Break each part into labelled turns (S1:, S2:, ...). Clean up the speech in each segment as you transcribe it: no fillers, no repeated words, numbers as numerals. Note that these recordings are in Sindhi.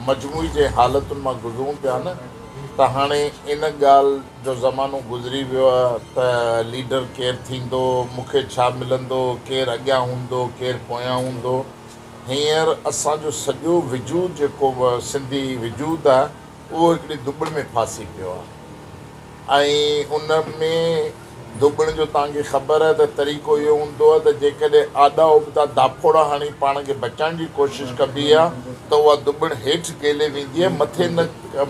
S1: مجموعي جنهن حالتن مان گذرون پيا نه ته هاڻي ان ڳالهه جو زمانو گذري ويو آهي ته ليڊر ڪير ٿيندو، مون کي ڇا ملندو، ڪير اڳيان هوندو، ڪير پويان هوندو. هينئر اسان جو سڄو وجود جيڪو به سنڌي وجود آهي اهو هڪڙي ڌٻڻ ۾ ڦاسي پيو آهي. ۽ ان ۾ ڌوٻڻ جو توهان کي خبر آهي ته طريقو اهو هوندو آهي ته جيڪڏهن آڏا ابتا داڦوڙا هڻي پاڻ کي بچائڻ جي ڪوشش ڪبي آهي ته اها ڌوٻڻ هيٺ گيلي ويندي آهي مٿي نه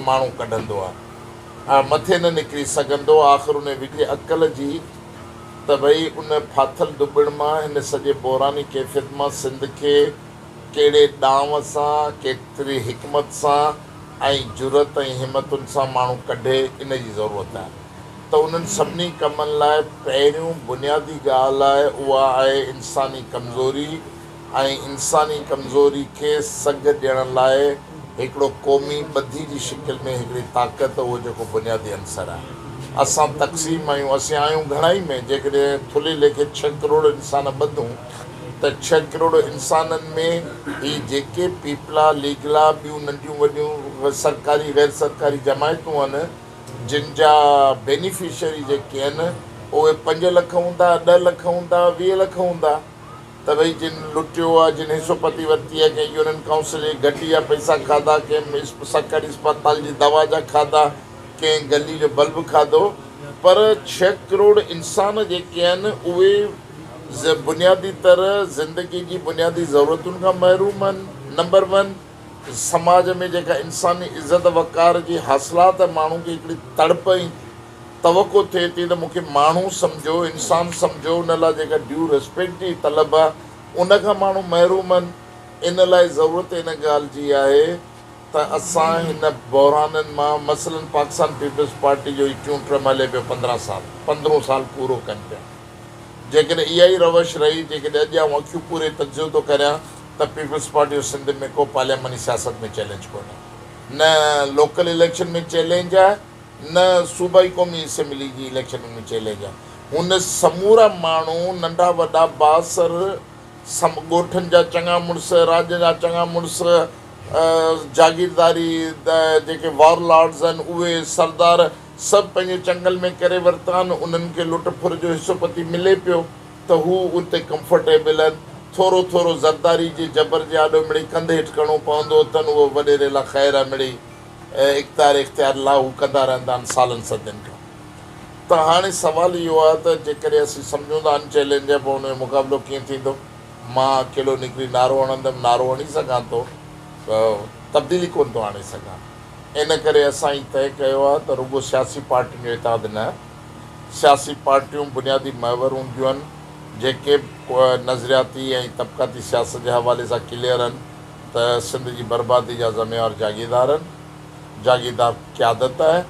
S1: ماڻهو ڪڍندو آهي ۽ مٿي نه نڪري سگهندو آخر ان وچ عقل جي ته ڀئي ان ڦاٿل ڌوٻڻ مان هن سڄي بحراني ڪيفيت مان سنڌ کي ڪهڙي ڏانء سان ڪيتري حڪمت سان ۽ جرئت ۽ همتن سان ماڻهو ڪڍي ان جي ضرورت آهي ته انهن سڀني ڪمن لاء پهريون بنيادي ڳالهه آهي اها آهي انساني ڪمزوري ۽ انساني ڪمزوري کي سگهه ڏيڻ لاء هڪڙو قومي ٻڌي جي شڪل ۾ هڪڙي طاقت اهو جيڪو بنيادي عنصر آهي اسان تقسيم آهيون اسين آهيون گهڻائي ۾ جيڪڏهن ٿلهي ليکي ڇهه ڪروڙ انسان ٻڌون ته ڇهه ڪروڙ انسانن ۾ هي جيڪي پيپلا، ليگلا، ٻيون ننڍيون وڏيون سرڪاري غير سرڪاري جماعتون آهن جن جا بينيفشري جيڪي آهن اهي پنج لک هوندا، ڏهه لک هوندا، 20 لک هوندا ته ڀئي جن لٽيو آهي، جن حصو پتي ورتي آهي، ڪنهن يونين ڪائونسل جي گهٽي جا پئسا کاڌا، ڪنهن سرڪاري اسپتال جي دوا جا کاڌا، ڪنهن گلي جو بلب کاڌو پر ڇهه ڪروڙ انسان جيڪي آهن اهي بنيادي طرح زندگي جي بنيادي ضرورتن کان محروم آهن. نمبر ون، سماج ۾ جيڪا انساني عزت وقار جي حاصلات ۽ ماڻهو کي هڪڙي تڙپ ۽ توقع ٿئي ٿي ته مون کي ماڻهو سمجهو، انسان سمجهو، ان لاء جيڪا ڊيو ريسپيڪٽ جي طلب آهي، ان کان ماڻهو محروم آهن. ان لاء ضرورت ان ڳالهه جي آهي ته اسان هن بحرانن مان مثلاً پاڪستان پيپلز پارٽي جو هي ٽيون ٽرم هلي پيو 15 سال، پندرهون سال پورو ڪن پيا. جيڪڏهن اها ئي روش رهي، جيڪڏهن اڄ آئون اکيون پوري تجزيو ٿو ڪريان ته پيپلز پارٽي جو سنڌ ۾ ڪو پارلياماني سياست ۾ چئلينج ڪونهي. نه لوڪل اليڪشن ۾ چئلينج آهي نه صوبائي قومي اسيمبلي جي اليڪشن ۾ چئلينج آهي. هن سمورا ماڻهو ننڍا وڏا بااثر سم ڳوٺن جا چڱا مڙس، راڄ جا چڱا مڙس، جاگيرداري جيڪي وار لارڊز آهن اهي سردار سڀ پنهنجي چنگل ۾ ڪري ورتا آهن، انهن کي لٽ ڦر جو حصو پتي ملي پيو ته هو اتي ڪمفرٽيبل آهن. ٿورو ٿورو زرداري جي جبر جي آڏو مڙئي ڪنڌ هيٺ ڪرڻو پوندو اٿن، اهو وڏيري لا خير آهي مڙئي اقتدار اختيار لا هو ڪندا رهندا آهن سالن صدين کان. ته هاڻي سوال اهو آهي ته جيڪڏهن اسين سمجهون ته ان چئلينج آهي پوء ان جو مقابلو ڪيئن ٿيندو؟ مان اڪيلو نڪري نعرو هڻندم، نعرو هڻي سگهان ٿو تبديلي ڪونه ٿو آڻي سگهان. ان ڪري اسان هي طئي ڪيو آهي ته رڳو سياسي پارٽين جو اتحاد نه، سياسي پارٽيون بنيادي محور هونديون آهن، جيڪي به نظرياتي ۽ طبقاتي سياست جي حوالي سان ڪليئر آهن ته سنڌ جي بربادي جا ذميوار جاگيردار آهن، جاگيردار قيادت آهي،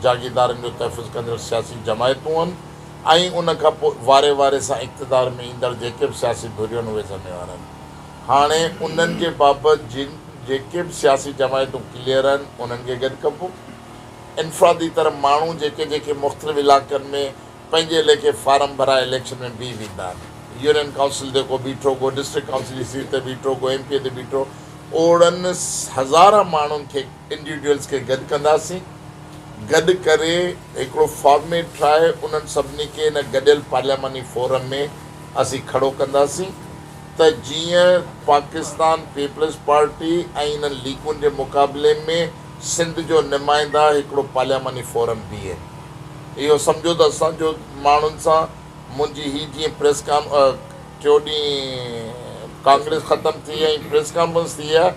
S1: جاگيردارن جو تحفظ ڪندڙ سياسي جماعتون آهن ۽ ان کان پوء واري واري سان اقتدار ۾ ايندڙ جيڪي به سياسي ڌريون آهن اهي ذميوار آهن. هاڻي انهن جي بابت جن جيڪي به سياسي جماعتون ڪليئر آهن انهن کي گڏ ڪبو. انفرادي طرح ماڻهو جيڪي جيڪي مختلف علائقن ۾ پنهنجي ليکي فارم ڀرائي اليڪشن ۾ بيهي ويندا آهن. يونين ڪائونسل تي ڪو بيٺو، ڪو ڊسٽرڪٽ ڪائونسل جي سيٽ تي بيٺو، ڪو ايم پي اي تي بيٺو، اهڙن هزارها ماڻهن کي انڊيوڊيولز کي گڏ ڪنداسين. گڏ ڪري هڪڙو فارميٽ ٺاهي انهن سڀني کي ان گڏيل پارلياماني فورم ۾ اسين کڙو ڪنداسين. ته جيئن پاڪستان پيپلز پارٽي ۽ انهن ليگن جي مقابلي ۾ سنڌ جو نمائندا هڪڙو پارلياماني فورم بيهي. اهو سمجهو ته اسان جو ماڻهن سان منهنجي هي جيئن پريس ڪان ٽيو ڏينهن ڪانگريس ختم ٿي ۽ پريس ڪانفرنس ٿي آهي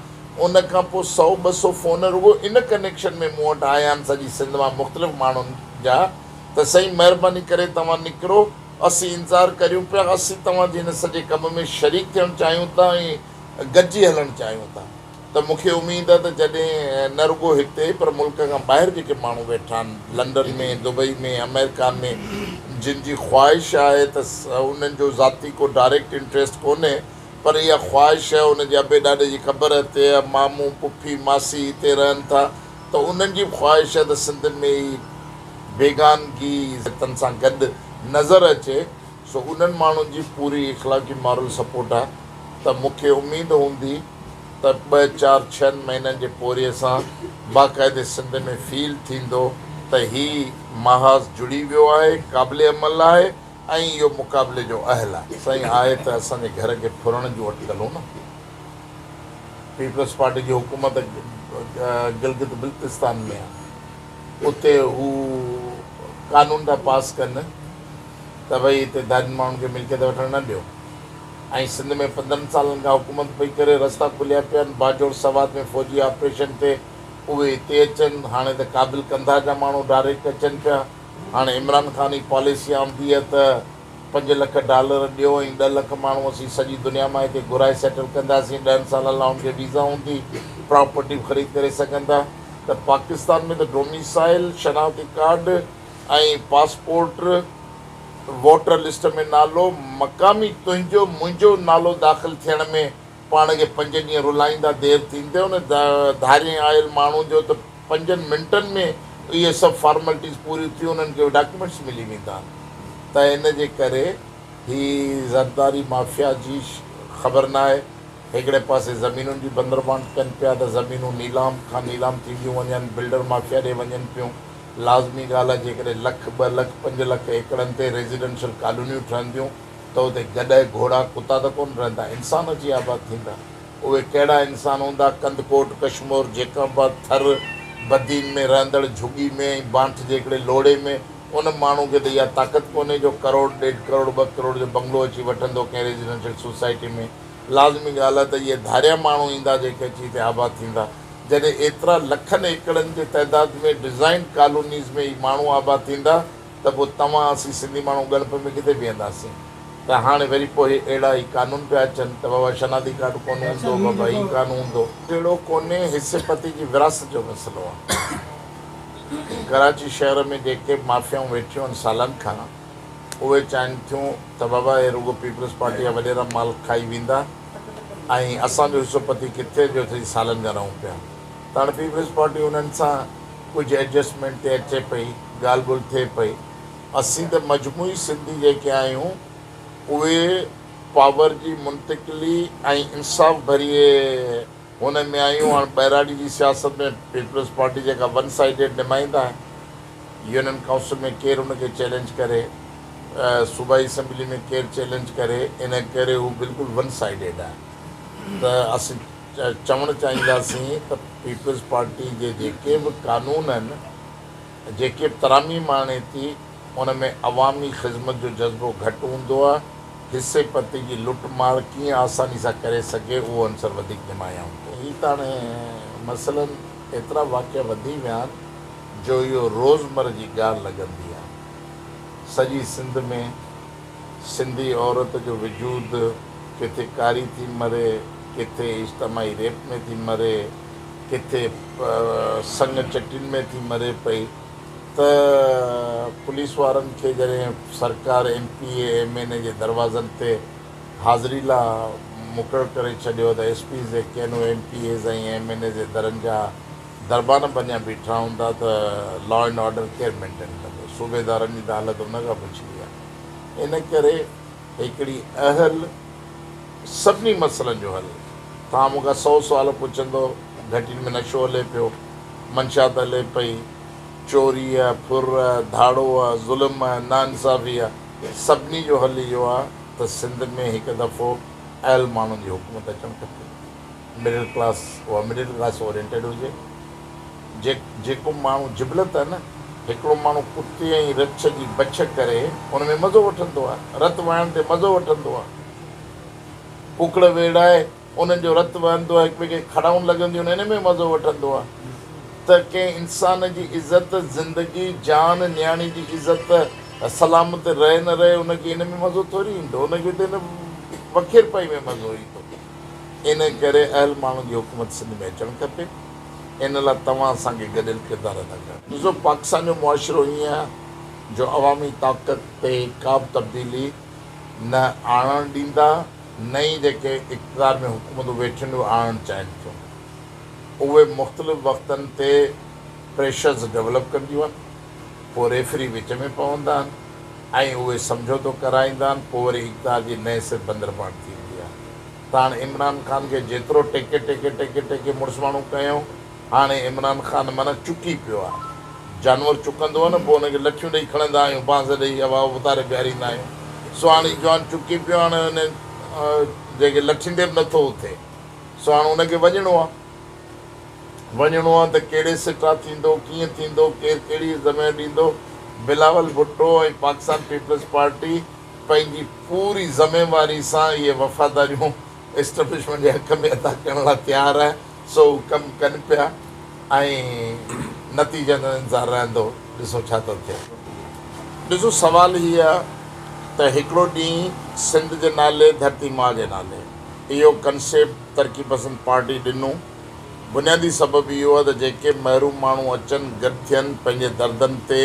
S1: ان کان پوء سئو ٻه سئو فون رڳو ان ڪنيڪشن ۾ مون وٽ آيا آهن سڄي سنڌ مان مختلف ماڻهن جا ته سائين مهرباني ڪري توهان نڪرو اسين انتظار ڪريون پيا، اسين توهان جي هن سڄي ڪم ۾ شريڪ ٿيڻ چاهيون ٿا ۽ گڏجي هلڻ چاهيون ٿا ته مون کي اميد آهي ته جڏهن نه رڳو هتي پر ملڪ کان ٻاهر جيڪي ماڻهو ويٺا آهن لنڊن ۾، دبئي ۾، آمريڪا ۾ جن جي خواهش آهي ته انهن جو ذاتي ڪو ڊائريڪٽ انٽريسٽ ڪونهي پر اها خواهش آهي ان جي ابي ڏاڏي جي قبر هتي آهي، مامو، پڦي، ماسي هتي رهن ٿا ته انهن جي به خواهش آهي ته سنڌ ۾ ئي بيگانگي تن سان گڏ نظر اچي سو انهن ماڻهن جي پوري اخلاقي مارل سپورٽ آهي ته مون کي اميد هوندي ته ٻه چار ڇهن مهينن جي پورهيي سان باقاعدي سنڌ ۾ فيل ٿيندو ته هي محاذ جڙي ويو آهي، قابل عمل آهي ۽ اهو مقابلي جو اهل آهي. سائين آهي ته اسان جي گهر کي ڦرڻ جون اٽڪلون نه. پيپلز پارٽي جي حڪومت گلگت بلتستان ۾ آهي، اتي هو قانون ٿا پاس ڪن ته ڀئي هتي ڌارين ماڻهن کي ملڪيت وٺڻ نه ڏيو ۽ سنڌ ۾ 15 سالن کان حڪومت پئي ڪري، رستا کليا پيا آهن، باجوڙ سوات ۾ فوجي آپريشن ٿئي اهي هتي اچن، هاڻي ته ڪابل قنڌار جا ماڻهو ڊائريڪٽ اچن پيا، هاڻي عمران خان جي پاليسي آندي آهي ته 5 لک ڊالر ڏيو ۽ 10 لک ماڻهو اسين سڄي دنيا مان هتي گهرائي سيٽل ڪنداسين، 10 سالن لاء انهن کي ويزا هوندي، پراپرٽي به خريد ڪري سگهندا ته پاڪستان ۾ ته ڊوميسائل، شناختي ڪارڊ ۽ پاسپورٽ، ووٽر لسٽ ۾ نالو، مقامي تنهنجو منهنجو نالو داخل ٿيڻ ۾ پاڻ کي پنج ڏينهن رلائيندا دير ٿيندي ان ڌارئين آيل ماڻهو جو ته پنجن منٽن ۾ اهي سڀ فارملٽيز پوريون ٿي انهن کي ڊاڪيومينٽس ملي ويندا ته ان جي ڪري هي زرداري مافيا جي خبر ناهي هڪڙي پاسي زمينن جي بندربانٽ ڪن پيا ته زمينون نيلام کان نيلام ٿينديون وڃن بلڊر مافيا ڏي وڃن پيون لازمي ڳالهه آهي جيڪڏهن لک 2 لک 5 لک ايڪڙن تي ريزيڊنشل ڪالونيون ٺهنديون ته اتي گڏهه، گهوڙا، ڪتا ته ڪونه رهندا، انسان اچي آباد ٿيندا. اهي ڪهڙا انسان هوندا؟ ڪنڌڪوٽ، ڪشمور، جيڪب آباد، ٿر، بدين ۾ رهندڙ جهڳي ۾ ۽ بانٺ جي هڪڙي لوڙهي ۾ ان ماڻهو کي ته اها طاقت ڪونهي جو ڪروڙ، ڏيڍ ڪروڙ، 2 ڪروڙ جو بنگلو اچي وٺندو ڪنهن ريزيڊنشل سوسائٽي ۾. لازمي ڳالهه آهي ته اهي ڌاريا ماڻهو ايندا جيڪي اچي هتي آباد ٿيندا. جڏهن ايترا لکن ايڪڙن جي تعداد ۾ ڊزائينڊ ڪالونيز ۾ هي ماڻهو آباد ٿيندا ته پوء توهان اسين سنڌي ماڻهو ڳڻپ ۾ ڪٿي بيهنداسين ته هاڻي وري پوء هي اهڙا هي قانون پيا اچن ته بابا شناختي ڪارڊ ڪونه هوندو بابا هي قانون هوندو. جهيڙو ڪونهي حصي پتي جي وراثت جو مسئلو آهي. ڪراچي شهر ۾ جيڪي به مافيائون ويٺيون آهن سالن کان اهي چاهين ٿيون ته بابا هي رڳو پيپلز پارٽي جا وڏيرا مال کائي ويندا ۽ اسان جو حصو پتي ڪٿي جو اسين سالن کان رهون پيا ته هاڻي پيپلز پارٽي انهن سان ڪجهه ايڊجسٽمينٽ تي اچي پئي، ڳالهه ٻولهه ٿئي پئي. اسين ته مجموعي سنڌي جيڪي آهيون اهي پاور جي منتقلي ۽ انصاف ڀريي هن ۾ آهيون. هاڻ ٻهراڙي جي سياست ۾ پيپلز پارٽي جيڪا ون سائيڊيڊ نمائندا آهن، يونين ڪائونسل ۾ ڪير ان کي چئلينج ڪري، صوبائي اسيمبلي ۾ ڪير چئلينج ڪري، ان ڪري هو بلڪل ون سائيڊيڊ آهي ته اسين چوڻ چاهينداسين ته پيپلز پارٽي جي جيڪي به قانون آهن، جيڪي به تراميم آڻي ٿي، ان ۾ عوامي خذمت جو جذبو گهٽ هوندو آهي، حصي پتي جي لٽ مار ڪيئن آساني سان ڪري سگهي اهو عنصر وڌيڪ نمايان هوندو آهي. هي ته هاڻي مثلاً ايترا واقعا وڌي ويا آهن جو اهو روزمره جي ڳالهه لڳندي آهي. سڄي سنڌ ۾ سنڌي عورت جو وجود ڪٿي ڪاري ٿي مري، ڪٿي اجتماعي ريپ ۾ ٿي مري، ڪٿي سڱ چٽين ۾ ٿي مري پئي ته پوليس وارن کي جڏهن سرڪار M P A, M N A جي دروازن تي حاضري لا مقرر ڪري ڇڏيو ته ايس پيز جيڪي آهن اهي M P As ۽ M N As جي درن جا دربان بنيا بيٺا هوندا ته لا اينڊ آرڊر ڪير مينٽين ڪندو؟ صوبيدارن جي ته حالت ان کان بڇڙي آهي. ان ڪري هڪڙي اهل سڀني مسئلن جو حل. توهان مون کان سئو سوال پڇندو، گهٽين ۾ نشو هلي پيو، منشيات هلي پئي، چوري آ، ڦر آ، ڌاڙو آ، ظلم آ، ناانصافي آ، سڀني جو حل اهو آ ته سنڌ ۾ هڪ دفعو اهل ماڻهن جي حڪومت اچڻ کپي. مڊل ڪلاس اها مڊل ڪلاس اورينٽيڊ هجي. جيڪو ماڻهو جبلت آهي نه، هڪڙو ماڻهو ڪتي ۽ رڇ جي بڇ ڪري ان ۾ مزو وٺندو آهي، رت وهائڻ تي مزو وٺندو آهي. ڪڪڙ ويڙهائي انهن جو رت وهندو آهي، هڪ ٻئي کي کڙائون لڳنديون آهن، ان ۾ مزو وٺندو آهي. ته ڪنهن انسان جي عزت، زندگي، جان، نياڻي جي عزت سلامت رهي نه رهي ان کي ان ۾ مزو ٿوري ايندو، ان کي ته ان وکيرپائي ۾ مزو ايندو. ان ڪري اهل ماڻهن جي حڪومت سنڌ ۾ اچڻ کپي. ان لاء توهان اسان کي گڏيل ڪردار ادا ڪرڻ. ڏسو پاڪستان جو معاشرو ائين آهي جو عوامي طاقت تي ڪا به تبديلي نه آڻڻ ڏيندا نه ئي جيڪي اقتدار ۾ حڪومتون ويٺيون اهي آڻڻ چاهين ٿيون. اهي مختلف وقتن تي پريشرز ڊولپ ڪنديون آهن پوء ريفري وچ ۾ پوندا آهن ۽ اهي سمجهوتو ڪرائيندا آهن پوء وري اقتدار جي نئين سر بندرباڻ ٿيندي آهي. ته هاڻي عمران خان کي جيترو ٽيڪي ٽيڪي ٽيڪي ٽيڪي مڙس ماڻهو ڪيائون، هاڻي عمران خان معنيٰ چڪي پيو آهي. جانور چڪندو آهي نه پوء ان کي لٺيون ڏئي کڻندا آهيون، بانس ڏئي هوا اتاري بيهاريندا آهيون. سو هاڻي جوان چڪي پيو آهي، هاڻي ان جيڪي لٺين تي به نٿو اٿي. سو هاڻي ان کي وڃڻو آهي. وڃڻو آهي ته ڪهڙي سٽا ٿيندو، ڪيئن ٿيندو، ڪير ڪهڙي زمين ڏيندو. بلاول ڀٽو ۽ پاڪستان پيپلز پارٽي پنهنجي پوري ذميواري سان اهي وفاداريون اسٽيبلشمينٽ جي حق ۾ ادا ڪرڻ لاء تيار آهي، سو هو ڪم ڪن پيا ۽ نتيجن جو انتظار رهندو، ڏسون ڇا ٿو ٿئي. ڏسو سوال هي آهي ته هڪڙو ڏينهن سنڌ جي نالي ڌرتي ماء جي نالي اهو ڪنسيپٽ ترقي پسند پارٽي ڏنو، بنيادي سبب اهو آهي ته جيڪي محروم ماڻهو اچن گڏ ٿين پنهنجي دردن تي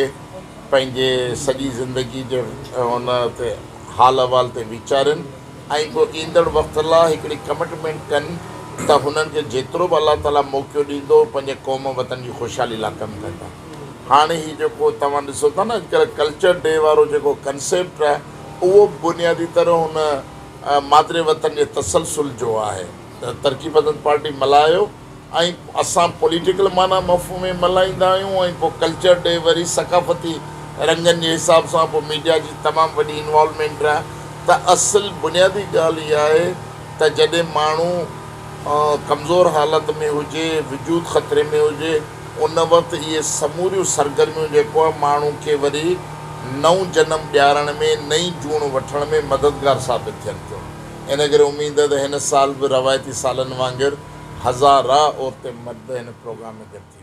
S1: پنهنجي سڄي زندگي جي ان تي حال احوال تي ويچارين ۽ پوء ايندڙ وقت لاء هڪڙي ڪمٽمينٽ ڪن ته هنن کي جيترو به الله تعاليٰ موقعو ڏيندو پنهنجي قوم وطن جي خوشحالي لاء ڪم ڪندا. هاڻي هي جيڪو توهان ڏسو ٿا نه اڄڪلهه ڪلچر ڊي وارو جيڪو ڪنسيپٽ آهي اهو به بنيادي طرح هن مادر وطن جي تسلسل جو آهي ته ترقي پسند پارٽي ملهايو ۽ اسان پوليٽيڪل معنيٰ مفهوم ۾ ملهائيندا آهيون ۽ پوء ڪلچر ڊي وري ثقافتي رنگن جي حساب سان پوء ميڊيا جي تمام وڏي انوالومينٽ آهي ته اصل بنيادي ڳالهه اها آهي ته جڏهن ماڻهو ڪمزور حالت ۾ هجي، وجود خطري ۾ هجي ان وقت اهي سموريون سرگرميون جيڪو آهي ماڻهو کي وري نئون جنم ڏيارڻ ۾ نئين جوڻ وٺڻ ۾ مددگار ثابت ٿين ٿيون ان ڪري اميد آهي ته هن سال به روايتي سالن وانگر هزارها عورتين مرد هن پروگرام ۾ گڏ ٿيندا.